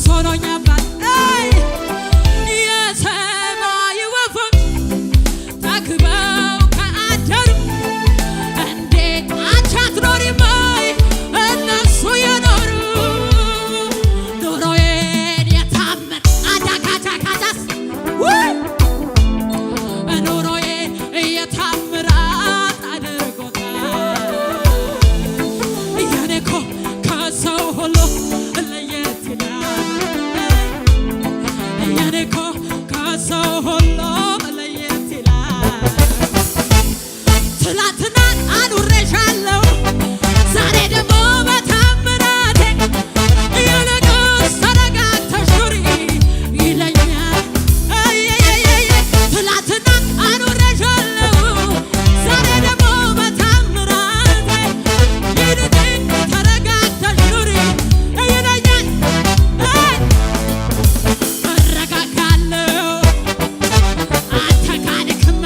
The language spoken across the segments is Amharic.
ኢየሱስ ሆኖኝ አባት። አይ፣ የሰማይ ወፎች ጠግበው ከአደሩ እንዴት አንቺ አትኖሪም ወይ? እነሱ የኖሩ ኑሮዬን የታመን አዳካቻካቻስ ውይ፣ ኑሮዬን የታምራት አድርጎታል። የኔ እኮ ከሰው ሁሉ ለየት ይላል። የኔ እኮ ከሰው ሁሉ ለየት ይላል። ትላንትና አኑሬሻለሁ፣ ዛሬ ደግሞ በታምራቴ። ይልቅስ ተረጋግተሽ ኑሪ ይለኛል። አየየየየ፣ ትላንትና አኑሬሻለሁ፣ ዛሬ ደግሞ በታምራቴ። ይልቅስ ተረጋግተሽ ኑሪ ይለኛል። አይ፣ እረጋጋለሁ አንተ ካልክማ፣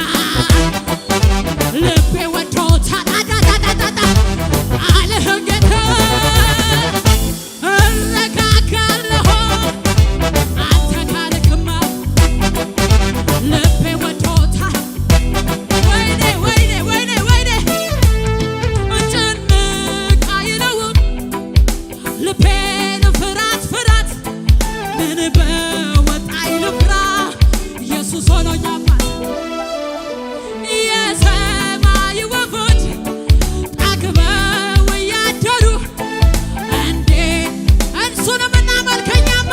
ልቤ ወዶታል። አዳዳዳዳዳ አለህ ጌታ። እረጋጋለሁ አንተ ካልክማ፣ ልቤ ወዶታል። ወይኔ ወይኔ ወይኔ ወይኔ፣ ጭንቅ አይለውም ልቤን ፍራት ፍራት። ምን በወጣኝ ልፍራ? ኢየሱስ ሆኖኝ አባት። የሰማይ ወፎች ጠግበው እያደሩ እንዴ እሱን የምናመልከኛማ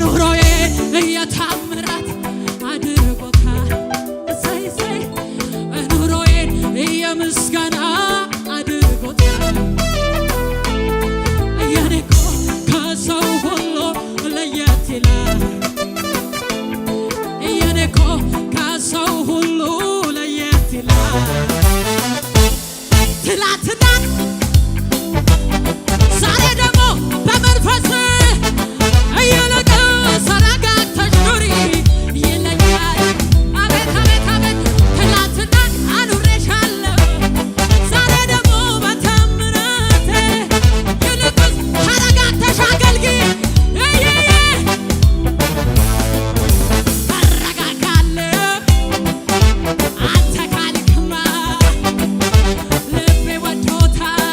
ኑሮዬ የታምራት አድርጎታል። እሰይ እሰይ፣ ኑሮዬን የምስጋና አድርጎታል። የኔ እኮ ከሰው ሁሉ ለየት ይላል። የኔ እኮ ከሰው ሁሉ ለየት ይላል። ትላንትና ዛሬ ደግሞ በመንፈስ እየለቀ ተረጋግተሽ ኑሪ ይለኛል። አቤት አቤት አቤት፣ ትላንትና አኑሬሻለሁ፣ ዛሬ ደግሞ በታምራቴ። ይልቅስ ተረጋግተሽ አገልግይ። እየየ፣ እረጋጋለሁ አንተ ካልክማ፣ ልቤ ወዶታል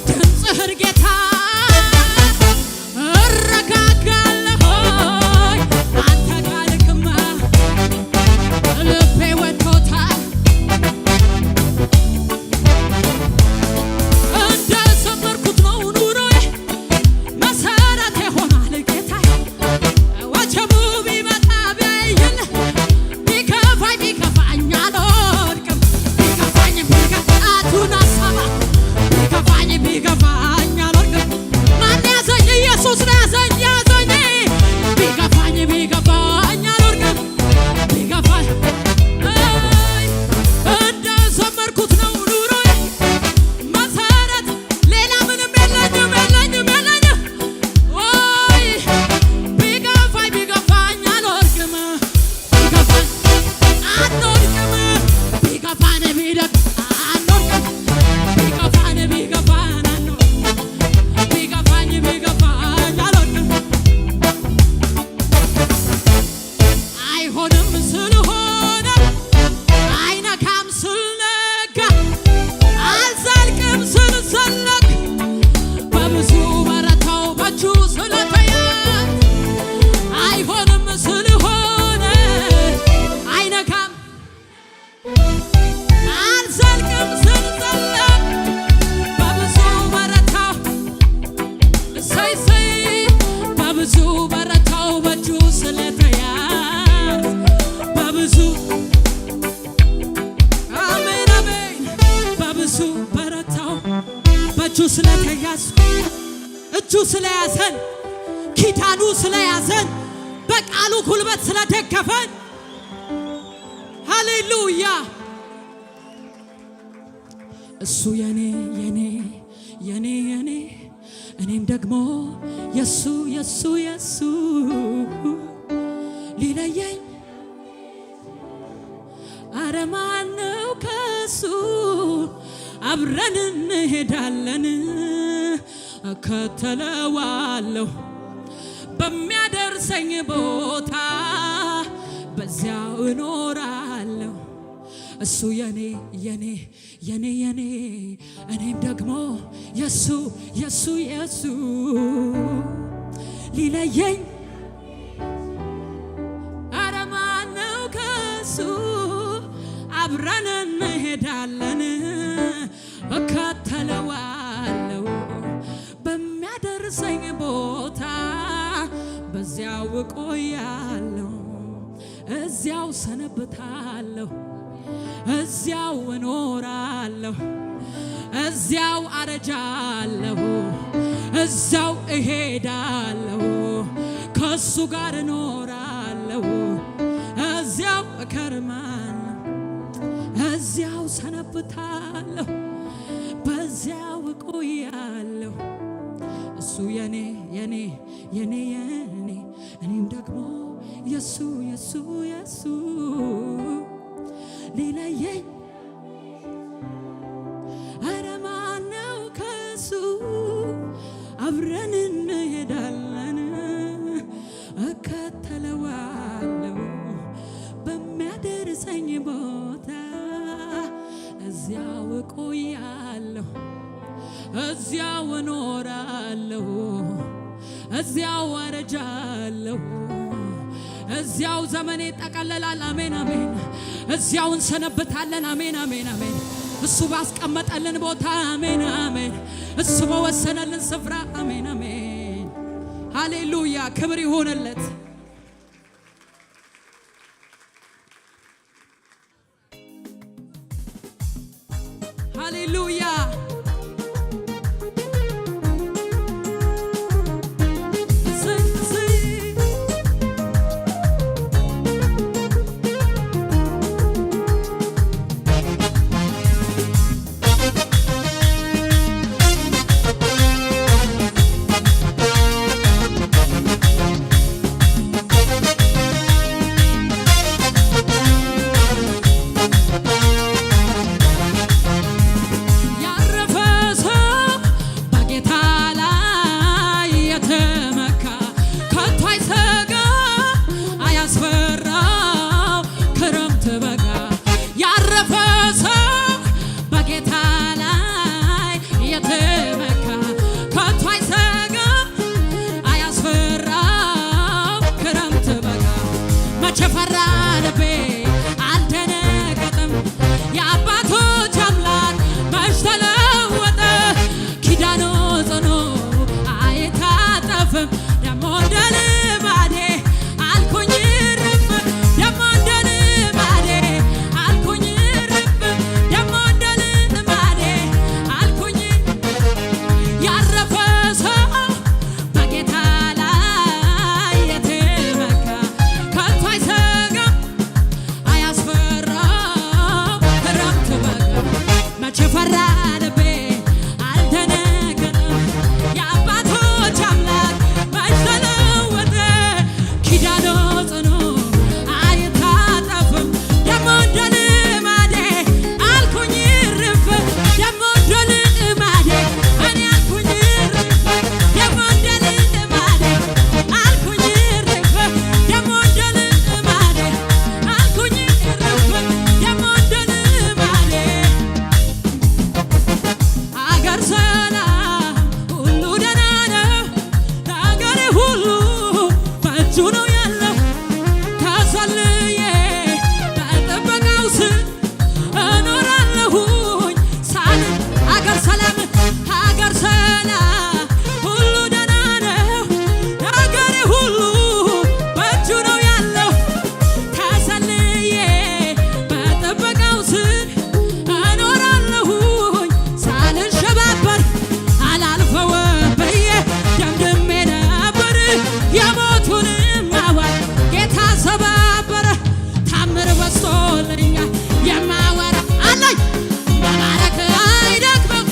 ድምፅህን ጌታ። እረጋጋለሁ አንተ ካልክማ፣ ልቤ ወዶታል። እንደዘመርኩት ነው ኑሮዬ፣ መሰረት ይሆናል ጌታዬ። ወጀቡ ቢመጣ ቢያይል፣ ቢከፋኝ ቢከፋኝ አልወድቅም። ቢከፋኝ ቢከፋቱን አሰባ፣ ቢከፋኝ ቢከፋኝ አልወድቅም። ማን ያዘኝ? ኢየሱስ ነው ያዘኝ ያዘኝ። ቢከፋኝ ቢከፋኝ አልወድቅም። ቢከፋኝ አይ፣ እንደዘመርኩት ነው ኑሮዬ መሰረት፣ ሌላ ምንም የለኝም የለኝም የለኝም። ወይ ቢገፋኝ ቢገፋኝ አልወድቅም። ቢገፋኝ አንወድቅም። ቢገፋን ቢደግ አንወድቅም። ቢገፋን ቢገፋን አንወድቅም። ቢገፋኝ ቢገፋኝ አልወድቅም። አይሆንም ስለሆነ፣ አይነካም ስልነጋ፣ አልዘልቅም ስልዘለቅ፣ በብዙ በረታው በእጁ ስለተያዝ። አይሆንም ስለሆነ፣ አይነካም፣ አልዘልቅም ስልዘለቅ፣ በብዙ በረታው። እሰይ እሰይ፣ በብዙ በረታው በእጁ ስለተያዝ፣ በብዙ፣ አሜን አሜን፣ በብዙ በረታው በእጁ ስለተያዝ፣ እጁ ስለያዘን፣ ኪዳኑ ስለያዘን፣ በቃሉ ጉልበት ስለደገፈን፣ ሃሌሉያ። እሱ የኔ የኔ የኔ የኔ፣ እኔም ደግሞ የሱ የሱ የሱ፣ ሊለየኝ አረ ማነው ከሱ? አብረን እንሄዳለን። እከተለዋለሁ በሚያደርሰኝ ቦታ በዚያው እኖራለሁ። እሱ የኔ የኔ የኔ የኔ እኔም ደግሞ የሱ የሱ የሱ ሊለየኝ ኧረ ማነው ከሱ አብረን እንሄዳለን እከተለዋለሁ በሚያደርሰኝ ቦታ በዚያው እቆያለሁ እዚያው ሰነብታለሁ እዚያው እኖራለሁ እዚያው አረጃለሁ እዚያው እሄዳለሁ ከሱ ጋር እኖራለሁ እዚያው እከርማለሁ እዚያው ሰነብታለሁ በዚያው እቆያለሁ። እሱ የኔ የኔ የኔ የኔ እኔም ደግሞ የሱ የሱ የሱ ሊለየኝ ኧረ ማነው ከሱ አብረን እንሄዳለን እከተለዋለሁ በሚያደርሰኝ ቦታ እዚያው እቆያለሁ እዚያው እኖራለሁ እዚያው አረጃለሁ እዚያው ዘመኔ ይጠቀለላል። አሜን አሜን። እዚያው እንሰነብታለን። አሜን አሜን አሜን። እሱ ባስቀመጠልን ቦታ አሜን አሜን። እሱ በወሰነልን ስፍራ አሜን አሜን። ሃሌሉያ! ክብር ይሆንለት። ሃሌሉያ! ያረፈ ሰው በጌታ ላይ የተመካ ከቶ አይሰጋ አያስፈራው ክረምት በጋ። ያረፈ ሰው በጌታ ላይ የተመካ ከቶ አይሰጋ አያስፈራው ክረምት በጋ። መቼ ፈራ ልቤ አልደነገጠም የአባቶች አምላክ መች ተለወጠ ኪዳኑ ጽኑ አይታጠፍም ደሞ እንደ ልማዴ አልኩኝ እርፍ ደሞ እንደ ልማዴ አልኩኝ እርፍ ደሞ እንደ ልማዴ አልኩኝ። ያረፈ ሰው በጌታ ላይ የተመካ ከቶ አይሰጋም አያስፈራው ክረምት በጋ። መቼ ፈራ ልቤ አልደነገጠም የአባቶች አምላክ መች ተለወጠ ኪዳኑ ጽኑ አይታጠፍም ደሞ እንደ ልማዴ አልኩኝ እርፍ ደሞ እንደ ልማዴ እኔ አልኩኝ እርፍ ደሞ እንደ ልማዴ አልኩኝ እርፍ ደሞ እንደ ልማዴ አልኩኝ እርፍ ደሞ እንደ ልማዴ። አገር ሰላም ሁሉ ደህና ነው፣ ነገሬ ሁሉ በእጁ ነው ያለው። ተሰልዬ በጥበቃው ስር እኖራለሁኝ ሳል አገር ሰላም አገር ሰላም ሁሉ ደህና ነው፣ ነገሬ ሁሉ በእጁ ነው ያለው። ተሰልዬ በጥበቃው ስር እኖራለሁኝ ሳልሸባበር አላልፈውም ብዬ ደምድሜ ነበር። የሞቱንም አዋጅ ጌታ ሰባበረ። ታምር በዝቶልኛል የማወራ አለኝ መባረክ አይደክምም።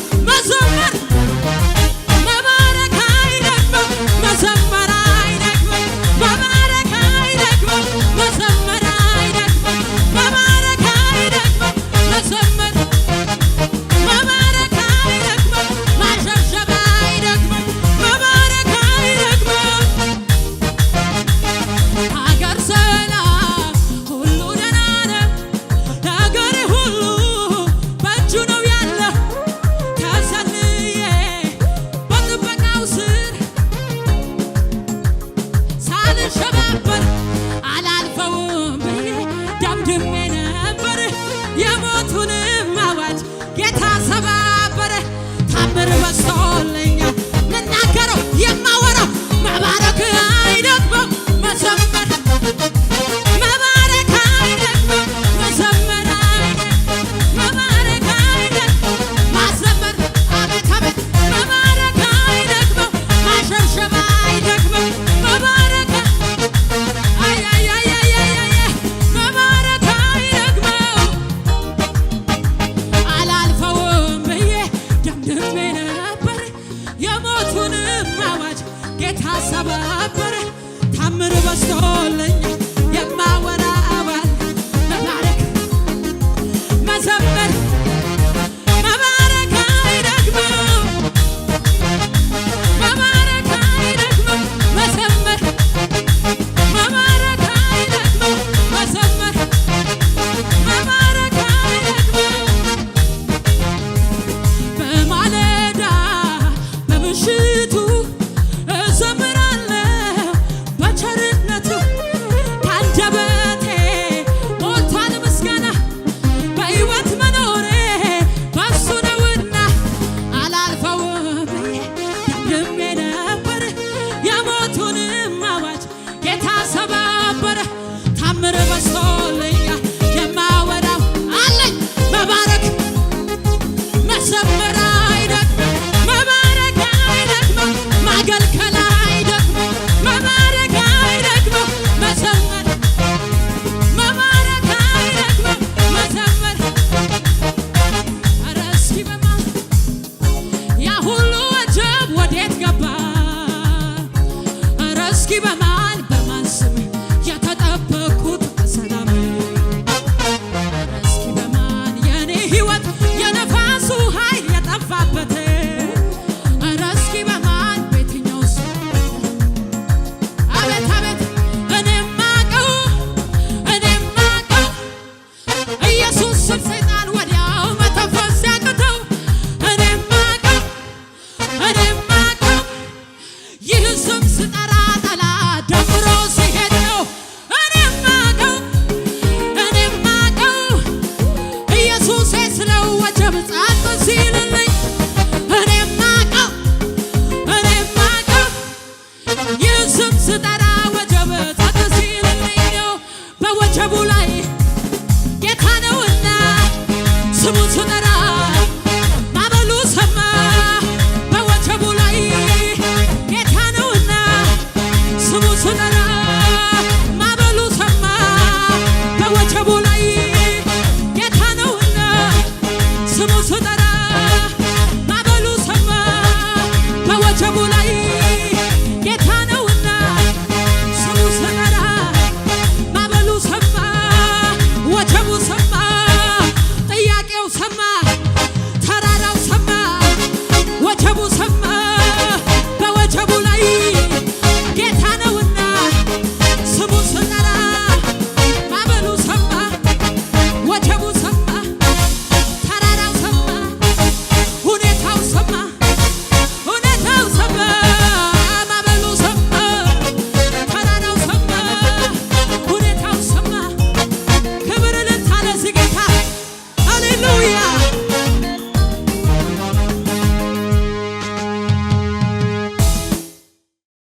ታምር በዝቶልኛል። ምናገረው የማወራው መባረክ አይደክምም መዘመር፣ መባረክ አይደክምም መዘመር አይደክምም፣ መባረክ አይደክምም ማዘመር። አቤት አቤት፣ መባረክ አይደክምም፣ ማሸብሸብ አይደክምም። መባረክ አይ አይ አይ አይ አይ አይ፣ መባረክ አይደክምም። አላልፈውም ብዬ ደምድሜ ነበር፣ የሞቱንም አዋጅ ጌታ ሰባበረ። ታምር በዝቶልኛል።